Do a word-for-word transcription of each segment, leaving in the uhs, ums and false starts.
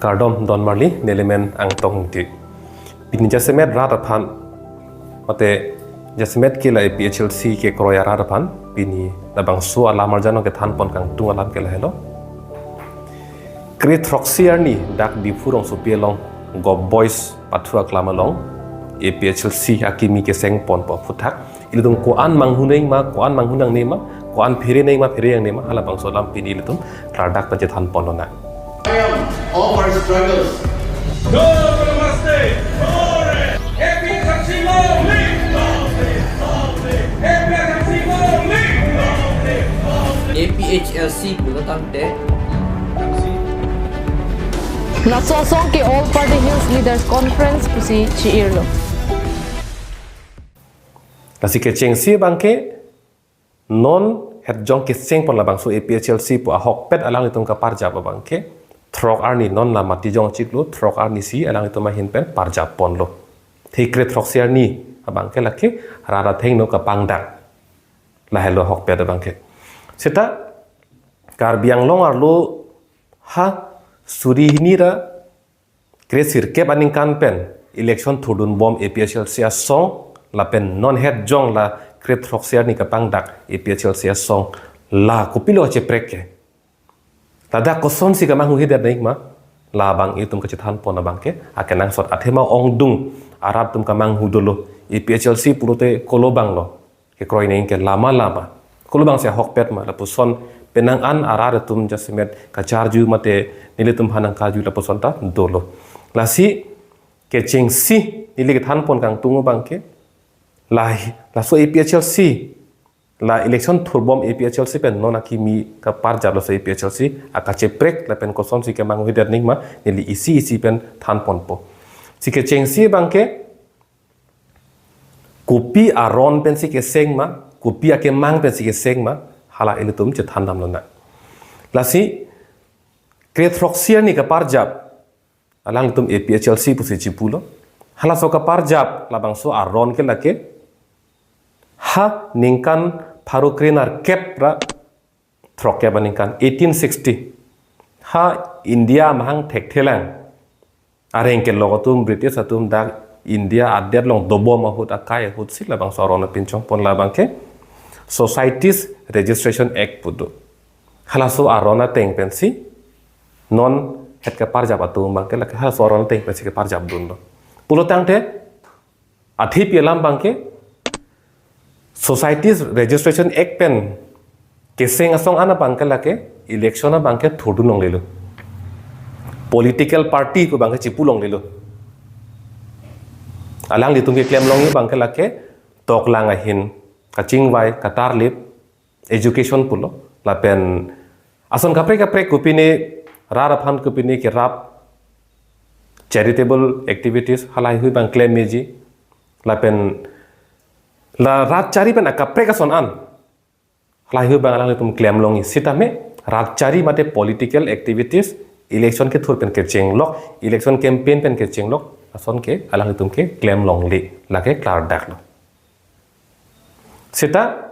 Kardom donmarli, nelimen Angtong Ingti. Pini jasemet rat aphan, mate jasemet ke la A P H L C kekroi arat aphan, pini labangso alam arjan kethanpon kangtung alam ke lahelo. Kre throksi arni dak Diphu rongsopi along Govt Boys pathu aklam along A P H L C akimi kesengponpo aphuthak ilitum ko-an manghu nangma, ko-an manghu nangne ma, ko-an phere nangma, phere nangne ma, halabangso alam pini ilitum klardak pachethanpon lonang. Triumph of our struggles. Namaste. Happy Kharsi Long Live! Happy Kharsi Long Live! A P H L C pulo tangte. Laso asong ke All Party Hills Leaders Conference pusi chi-irlo. Lasi kechengsi abangke non hetjong kesengpon labangso A P H L C pu ahokpet alanglitum kaparjap abangke throk arni non la mati jong chiklo, throk arni si alanglitum ahin pen parjapponlo. Thekre throksi arni abangke lake rat athengno kapangdak. Lahelo ahokpet abangke. Seta Karbi Anglong arlo ha suri hini ra kre sirkep aningkan pen election thurdunbom A P H L C asong lapen non hetjong la kre throksi arni kapangdak A P H L C asong la kopilo cheprek ke. Ladak kosonsi kemanghuhe det nangma, labang itum kachethanpon abangke akenangsot athema ongdung arat atum kemanghu dolo. A P H L C pulote kolobanglo. Kekroi nangke lama lama. Kolobangsi ahokpet ma lapuson penang an arat atum jasemet kacharju mate nelitum aphan nangkarju lapuson ta dolo. Lasi kechengsi neli kethanpon kangtung abangke la, laso A P H L C, la election thurbom A P H L C pen non akimi kaparjap laso A P H L C akacheprek lapen kosonsi kemanghuhe det nangma neli isi isi pen thanponpo. Si kechengsi abangke kopi aron pensi keseng ma, kopi akemang pensi keseng ma, hala ilitum chethandam lonang. Lasi kre throksi arni kaparjap alanglitum A P H L C pusi chipulo. Halaso kaparjap labangso aron ke lake ha ningkan pharo kre nerkep ra throkkep aningkan, eighteen sixty. Ha India amahang thekthelang areng kelok atum British atum dak India adet along dobom ahut akai ahut si labangso aron apinchongpon, labangke Societies Registration Act pu do. Halaso aron ateng pensi non het kaparjap atum abangke lake halaso aron ateng pensi kaparjapdunlo. Pulo tangte athipi alam abangke Societies Registration Act pen keseng asong an abangke lake election abangke thurdun longlelo. Political party pu abangke chipu longlelo. Alanglitum keklem longji abangke lake toklang ahin, kachingvai, katarlip, education pulo, lapen ason kaprek kaprek kopine rat aphan kopine kerap, charitable activities halahei abang klem meji, lapen la rat chari pen akaprek ason an halahei abang alanglitum klem longji. Sitame rat chari mate political activities election kethur pen kechenglok, election campaign pen kechenglok ason ke alanglitum keklem longle, lake klardaklo. Seta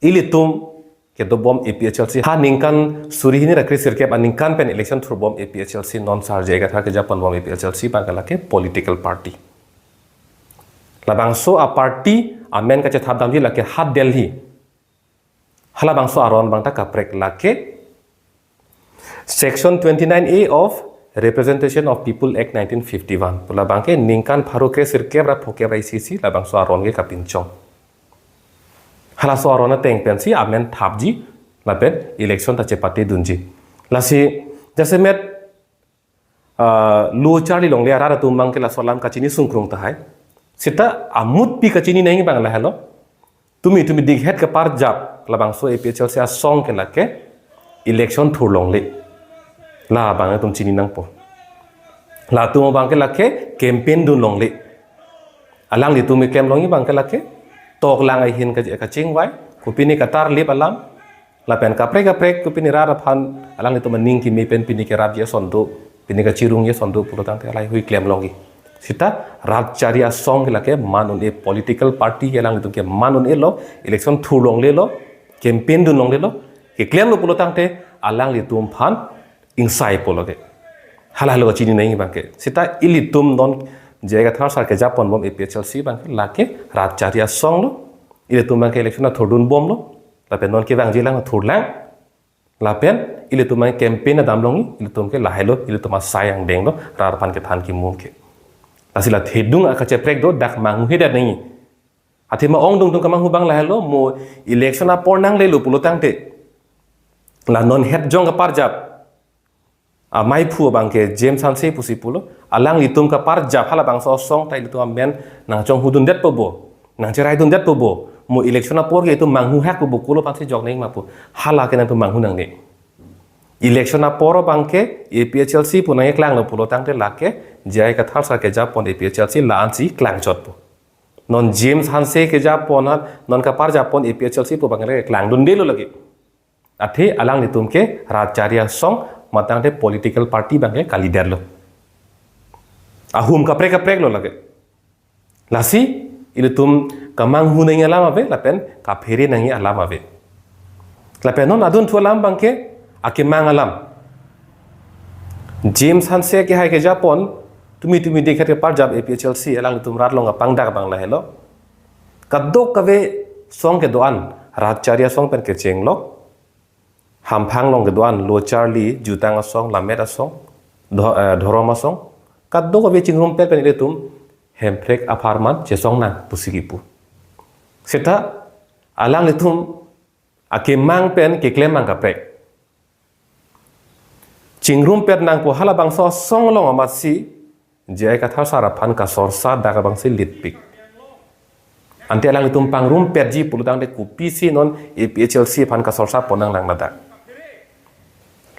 ilitum kedobom A P H L C ha ningkan suri hini ra kre sirkep aningkan pen election thurbom A P H L C, non sarje egathar kejaponbom A P H L C abangke lake political party. Labangso aparty amen kachethapdamji lake ha Delhi. Halabangso aron abang ta kaprek lake Section twenty-nine A of Representation of People Act nineteen fifty-one pu labangke ningkan pharo kre sirkep ra phokep ra isi si labangso aron ke kapinchong. Halaso aron ateng pensi amen thapji lapen election ta chepatedunji. Lasi jasemet ah, lo charli longle arat atum abangke laso alam kachini sungkrung tahai. Seta amutpi kachini nangji abang lahelo. Tumi tumi dikhet kaparjap labangso A P H L C asong ke lake election thur longle. Labang atum chini nangpo. Latum abangke lake campaign dun longle. Alanglitum keklem longji abangke lake toklang ahin ka, kachingvai, kopine katarlip alam, lapen kaprek kaprek kopine rat aphan alanglitum aning keme pen pine kerapji ason do, pine kachirungji ason do pulo tangte lahei klem longji. Seta rat chari asong ke lake man un-e, political party ke alanglitum ke man un-elo, election thur longlelo, campaign dun longlelo, keklemlo pulo tangte alanglitum aphan ingsai pulo ke. Hala halo chini nangji abangke. Seta ilitum non J I Kathar sar kejapon bom A P H L C abangke lake rat chari asong lo. Ilitum abangke election athurdun bomlo. Lapen non kevangji lang athurlang. Lapen ilitum abang campaign adam longji, ilitum ke lahelo, ilitum asai angdeng lo, rat aphan kethan kimum ke. Lasi la thedung akacheprek do, dak manghuhedet nangji. Athema ongdung tung kemanghu abang lahelo, mo election apor nanglelo pulo tangte, la non het jong kaparjap amaiphu abangke James Hanse pusi pulo, alanglitum kaparjap halabangso asong ta ilitum amen nangchonghudundetpo bo, nangcheraidundetpo bo, mo election apor ke itum manghuhakpo bo, kolo aphansi jok nangji ma pu, hala ke nangtum manghu nangne. Election apor abangke A P H L C pu nangkeklanglo pulo tangte lake J I Kathar sar kejapon A P H L C la-ansi klangchotpo. Non James Hanse kejapon ha, non kaparjapon A P H L C pu abangke klangdundelo lake. Athe alanglitum ke rat chari asong, matangte political party abangke kalidetlo. Ahum kaprek kaprek lo lake. Lasi ilitum kemanghu nangji alam ave, lapen kaphere nangji alam ave. Lapen non adunthu alam abangke akemang alam. James Hanse kehai kejapon, tumi tumi dekhet keparjap A P H L C, alanglitum rat along kapangdak abang lahelo. Kadokave asong kedo-an, rat chari asong pen kechenglok, hamphang along kedo-an, lo charli, jutang asong, lammet asong, dho-, eh, dhorom asong, kadokave chingrumpet pen ilitum Hemprek apharman chesong nang pusi kipu. Seta alanglitum akemang pen keklem abang kaprek. Chingrumpet nangpo, halabangso asong along amatsi J I Kathar sar aphan kasorsa dak abangsi litpik. Ante alanglitum pangrumpetji pulo tangte kopisi non A P H L C aphan kasorsa pon nanglang ladak.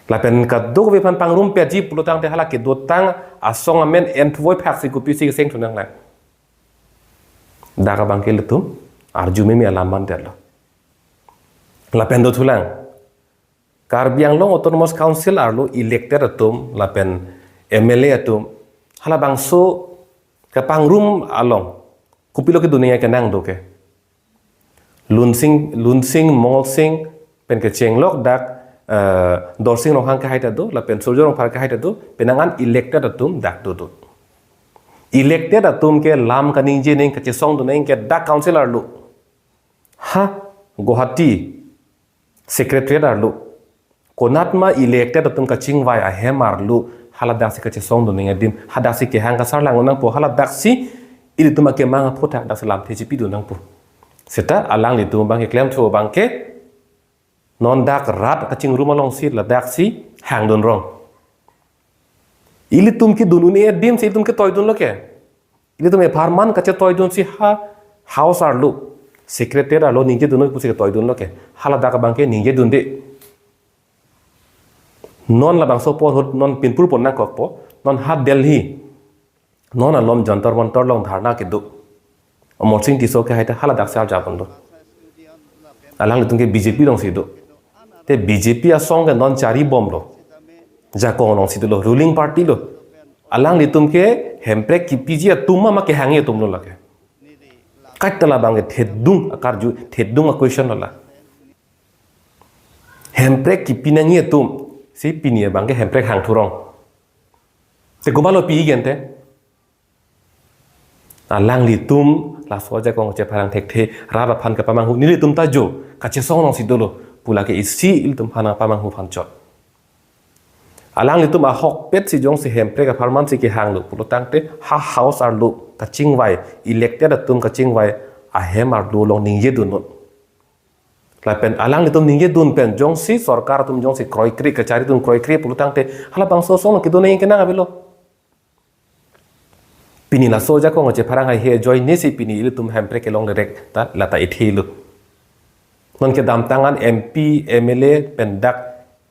Lapen kadokave aphan pangrumpetji pulo tangte hala kedotang asong amen enthuvoiphak si kopisi kesengthu nanglang. Dak abangke ilitum arju meme alam mandetlo. Lapen dothulang, Karbi Anglong Autonomous Council arlo elected atum lapen M L A atum halabangso kepangrum along kopilo kedun nangji akenang do ke. Lunsing, Lunsing, Mongolsing pen kechenglok dak, eh, Dorsing Ronghang kehai ta do, lapen Surjya Rongphar kehai ta do, penang an elected atum dak do do. Elected atum ke lam kaningje nangji, kachesongdun nangji ke dak council arlo. Ha, Guwahati Secretariat arlo, konatma elected atum kachingvai ahem arlo, haladaksi kachesongdun nangji adim, hadaksi kehang kasarlang nangpo, haladaksi ilitum akemang aphuthak daksi lamthe chipidun nangpo. Seta alanglitum abangke klemthu abangke, non dak rat kachingrum alongsi ladaksi hangdun rong. Ilitum kedun un-e adim si ilitum ketoidunlo ke. Ilitum apharman kachetoidunsi ha house arlo, secretariat arlo ningjedunlo pusi ketoidunlo ke. Haladak abangke ningjedunde. Non labangso apor ahut non pinpur pon nangkokpo, non ha Delhi, non alom Jantar Mantar along dharna kedo. Amarsing Tisso kehai ta haladaksi arjap ponlo. Alanglitum ke B J P alongsi do. Te B J P asong ke non charibomlo. Jakong alongsi dolo, ruling party lo. Alanglitum ke Hemprek kipiji atum ma, ma kehangji atum lo lake. Kaita labangke thedung akarju, thedung a-question lo la. Hemprek kipi nangji atum si pini abangke Hemprek hangthurong. Te komatlo pi-ik ente? Alanglitum laso ajakong chepharang thekthe, rat aphan kapamanghu, nelitum ta jo kachesong alongsi dolo pu lake isi ilitum aphan pamanghu aphan chot. Alanglitum ahokpet si jongsi Hemprek apharman si kehanglo pulo tangte ha house arlo kachingvai, elected atum kachingvai ahem arlo along ningjedun non. Lapen alanglitum ningjedun pen jongsi sorkar atum jongsi kroikre, kacharidun kroikre pulo tangte halabangso asong along kedun nangji akenang avelo. Pini laso ajakong chepharang haihe ajoine si pini ilitum Hemprek kelongle rek ta lata ithelo. Non kedamtang an M P, M L A pen dak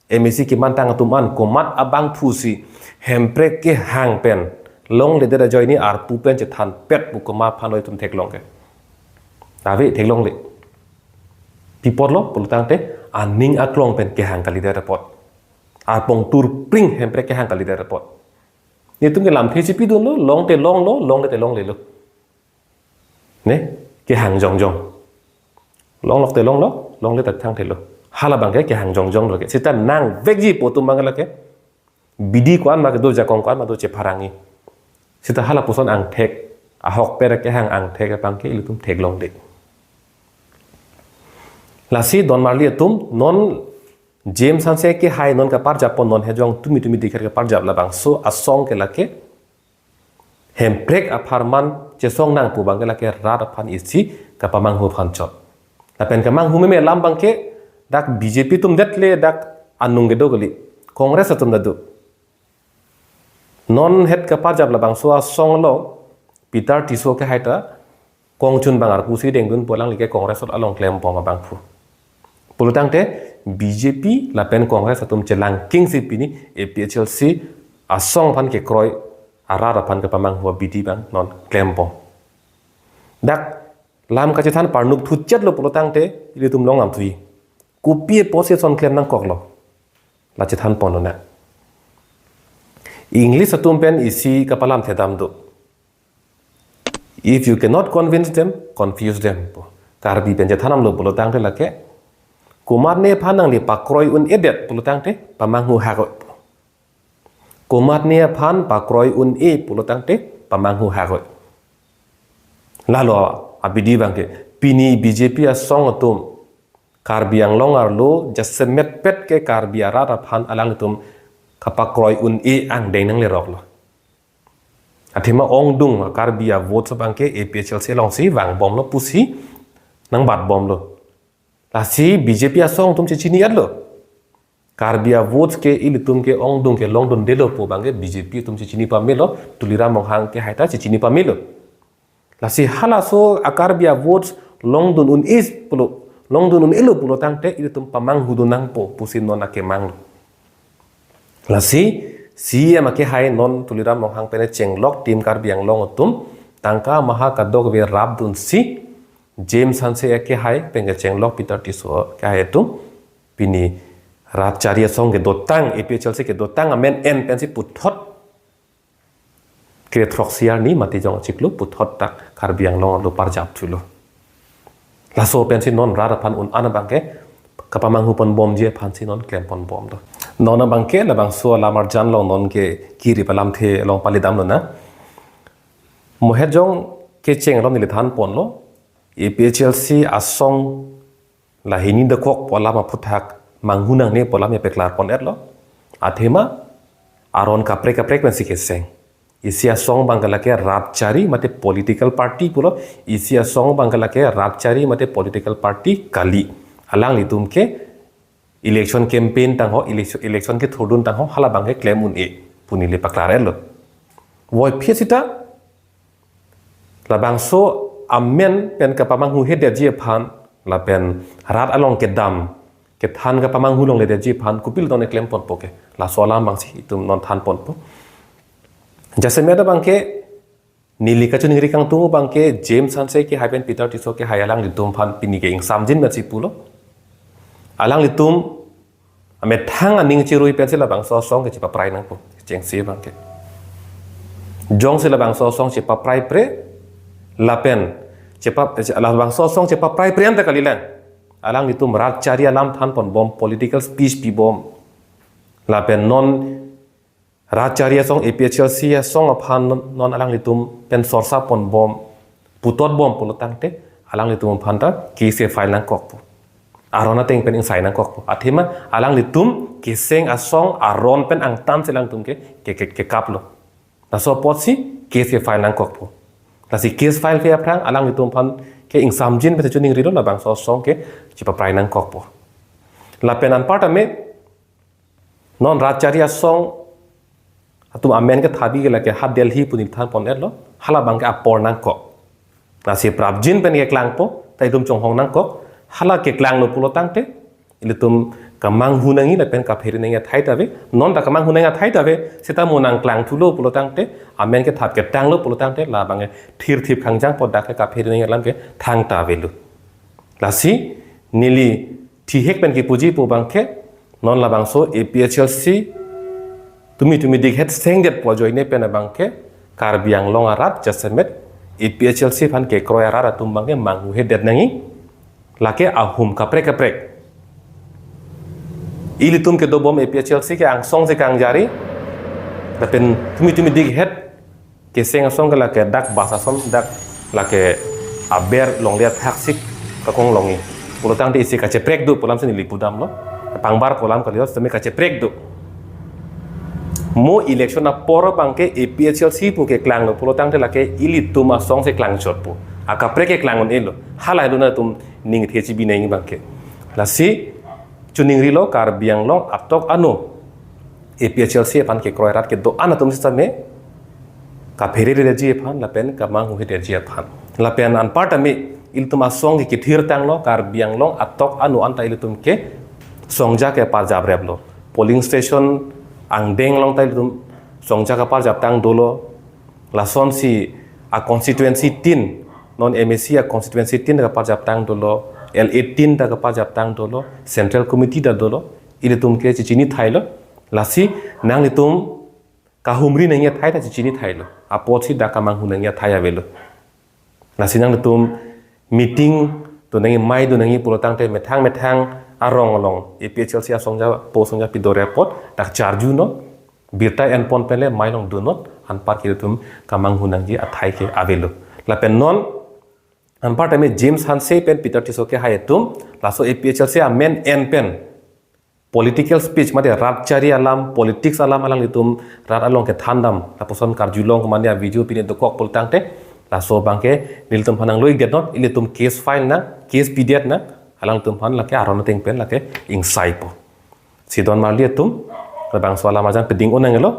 M A C kemantang atum an komat abangphu si Hemprek kehang pen longledet ajoine arpu pen chethanpet pu komat aphan lo itum theklong ke? Ave, theklongle. Pi apotlo pulo tangte aning aklong pen kehang kalidet apot. Arpong turpring Hemprek kehang kalidet apot. Nelitum ke lamthe chipidunlo, long te longlo, longle te longlelo. Ne, kehang jongjong. Longlok te longlok, longle ta thangthelo. Halabangke kehang jongjong lo ke. Seta nangvekji pu atum abang lake. bidi ko-an ma kedo, jakong ko-an ma do chepharangji. Seta halapuson angthek, ahokpet kehang angthek abangke ilitum theklongde. Lasi don marli atum, non James Hanse kehai non kaparjap pon, non Hejong tumi tumi dikher kaparjap labangso asong ke lake Hemprek apharman chesong nang pu abangke lake rat aphan isi kapamanghu aphan chot. Lapen kamanghu meme alam abangke dak B J P atum det le, dak anung kedo kali, Congress atum ta do. Non het kaparjap labangso asong along Peter Tisso kehai ta kongchun bang arpu si dengdun pu alangli ke Congress along klembom abangphu. Pulotangte B J P lapen Congress atum chelangking si pini A P H L C asong aphan kekroi arat aphan kapamanghu abidi abang non klembom. Dak lam kachethan parnuk thuchet lo pulotangte ilitum long amthui. Kopi apotsi ason klem nangkoklo, la chethan pon lonang. English atum pen isi kapalamthe dam do. If you cannot convince them, confuse them pu. Karbi pen chethan damlo pulotangte lake, komatne aphan nangli pakroi un-edet pulotangte pamanghu hak-oi pu. Komatne aphan pakroi un-e pulotangte pamanghu hak-oi. Lalo abidi abangke pini B J P asong atum Karbi Anglong arlo jasemetpet ke Karbi arat aphan alanglitum kapakroi un-e angdeng nangleroklo. Athema ongdung Karbi avotes abangke A P H L C alongsi vangbomlo pusi nangbatbomlo. Lasi B J P asong atum chechini-etlo. Karbi avotes ke ilitum ke ongdung kelongdundelo pu abangke B J P atum chechini pamelo, Tuliram Ronghang kehai ta chechini pamelo. Lasi halaso a-Karbi avotes longdun un-e pulo, longdun un-elo pulotangte ilitum pamanghudun nangpo pusi non akemanglo. Lasi C E M akehai non Tuliram Ronghang pen chenglok Team Karbi Anglong atum tangka maha kadokave rapdunsi James Hanse akehai pen kechenglok Peter Tisso akehai atum pini rat chari asong kedotang, A P H L C kedotang amen en pensi puthot kre throksi arni mate jong achiklo puthot dak Karbi Anglong arlo parjap thulo. Laso pensi non rat aphan un-an abangke kapamanghu ponbomji aphansi non klem ponbomlo. Non abangke labangso alam arjan along non ke kiri palamthe along pali damlonang. Mo Hejong kecheng along neli than ponlo, A P H L C asong lahini dokok pu alam aphuthak manghu nangne pu alam ya peklar pon-etlo. Athema aron kaprek kaprek pensi keseng. Isi asong abangke lake rat chari mate political party pulo, isi asong abangke lake rat chari mate political party kali. Alanglitum ke election campaign tangho, election, election kethurdun tangho, hala abangke klem un-e pu neli paklar-etlo. Voiphit seta labangso amen pen kapamanghu hedetji aphan lapen rat along kedam kethan kapamanghu longledetji aphan kopilo tone klem ponpo ke, laso alam abangsi itum non than ponpo. Jasemet abangke neli kachiningri kangtung abangke James Hanse kehai pen Peter Tisso kehai alanglitum aphan pini ke ingsamjin pensi pulo. Alanglitum amethang aning chirui pensi labangso asong ke chepaprai nangpo. Chengsi abangke. Jongsi labangso asong chepaprai pre, lapen chepa-, labangso asong chepaprai pre anta kalilang, alanglitum rat chari alam than ponbom, political speech pibom. Lapen non rat chari asong, A P H L C asong aphan non, non alanglitum pen sorsa ponbom, putotbom pulotangte alanglitum aphan ta case file nangkokpo. Aron ateng pen ingsai nangkokpo. Athema alanglitum keseng asong aron pen angtan si alanglitum ke, ke, ke, kekaplo. Laso apotsi case file nangkokpo. Lasi case file ke aphrang alanglitum aphan ke ingsamjin pensi choningrilo, labangso asong ke chepaprai nangkokpo. Lapen anparta me non rat chari asong atum amen kethapji ke lake ha Delhi pu neli than pon-etlo, hala abangke apor nangkok. Lasi prapjin pen keklangpo, ta itum chonghong nangkok, hala keklanglo pulotangte ilitum kamanghu nangji lapen kaphere nangji athai ta ave, non ta kamanghu nangji athai ta ave, seta mo nangklangthulo pulotangte, amen kethap ketanglo pulotangte, labangke thirthip khangjang po, dak ke kaphere nangji alam ke thangta avelo. Lasi neli thihek pen kipuji pu abangke, non labangso A P H L C tumi tumi dikhet sengdet pu ajoine pen abangke Karbi Anglong arat jasemet A P H L C aphan kekroi arat atum abangke manghu hedet nangji. Lake ahum kaprek kaprek. Ilitum kedobom A P H L C ke angsong si kangjari, Lapen tumi tumi dikhet keseng asong ke lake dak bus ason dak lake aber longle athaksi kakong longji. Pulotangte isi kacheprek do pu alam si neli pudamlo. Pangbar pu alam kali, sitame kacheprek do. Mo election apor abangke A P H L C pu keklanglo pulotangte lake ilitum asong si klangchot pu. Akaprek keklangdun-elo. Halahei lo nangtum ningthe chibi nangji abangke. Lasi chiningrilo Karbi Anglong atok ano A P H L C aphan kekroi rat kedo-an atum sitame kaphere-reji aphan lapen kamanghuhedetji aphan. Lapen anparta me ilitum asong ke kethirtanglo Karbi Anglong atok ano anta ilitum ke songja keparjapreplo. Polling station angdeng along ta ilitum songja keparjaptang dolo. Lasonsi a constituency tin, non M A C a constituency tin ta keparjaptang dolo, L A tin ta keparjaptang dolo, Central Committee ta dolo, ilitum ke chichinithailo. Lasi nanglitum kahumri nangji athai ta chichinithailo. Apotsi dak kamanghu nangji athai avelo. Lasi nanglitum meeting do nangji, mei do nangji pulotangte methang methang arong along A P H L C asongja po songja pidore apot dak charjunon, birta enpon pen le mei along dunnon, anpar ke ilitum kamanghu nangji athai ke avelo. Lapen non anparta me James Hanse pen Peter Tisso kehai atum laso A P H L C amen en pen political speech mate rat chari alam, politics alam alanglitum rat along kethandam lapuson karjulong kemane a video pine dokok pulotangte laso abangke nelitum aphan nanglo-ikdetnon, ilitum case file nang, case pidet nang, alanglitum aphan lake aron ateng pen lake ingsaipo. Sidon marli atum, labangso alam arjan peding-o nanglo,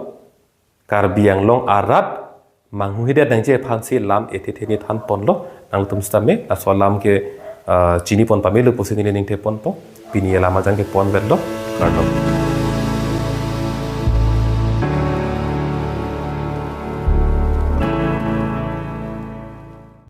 Karbi Anglong arat manghuhedet nangji aphansi lam ethe the nithanponlo, nangtum sitame laso alam ke ah, chinipon pamelo pusi neli ningtheponpo. Pini alam arjan ke ponvetlo. Kardom.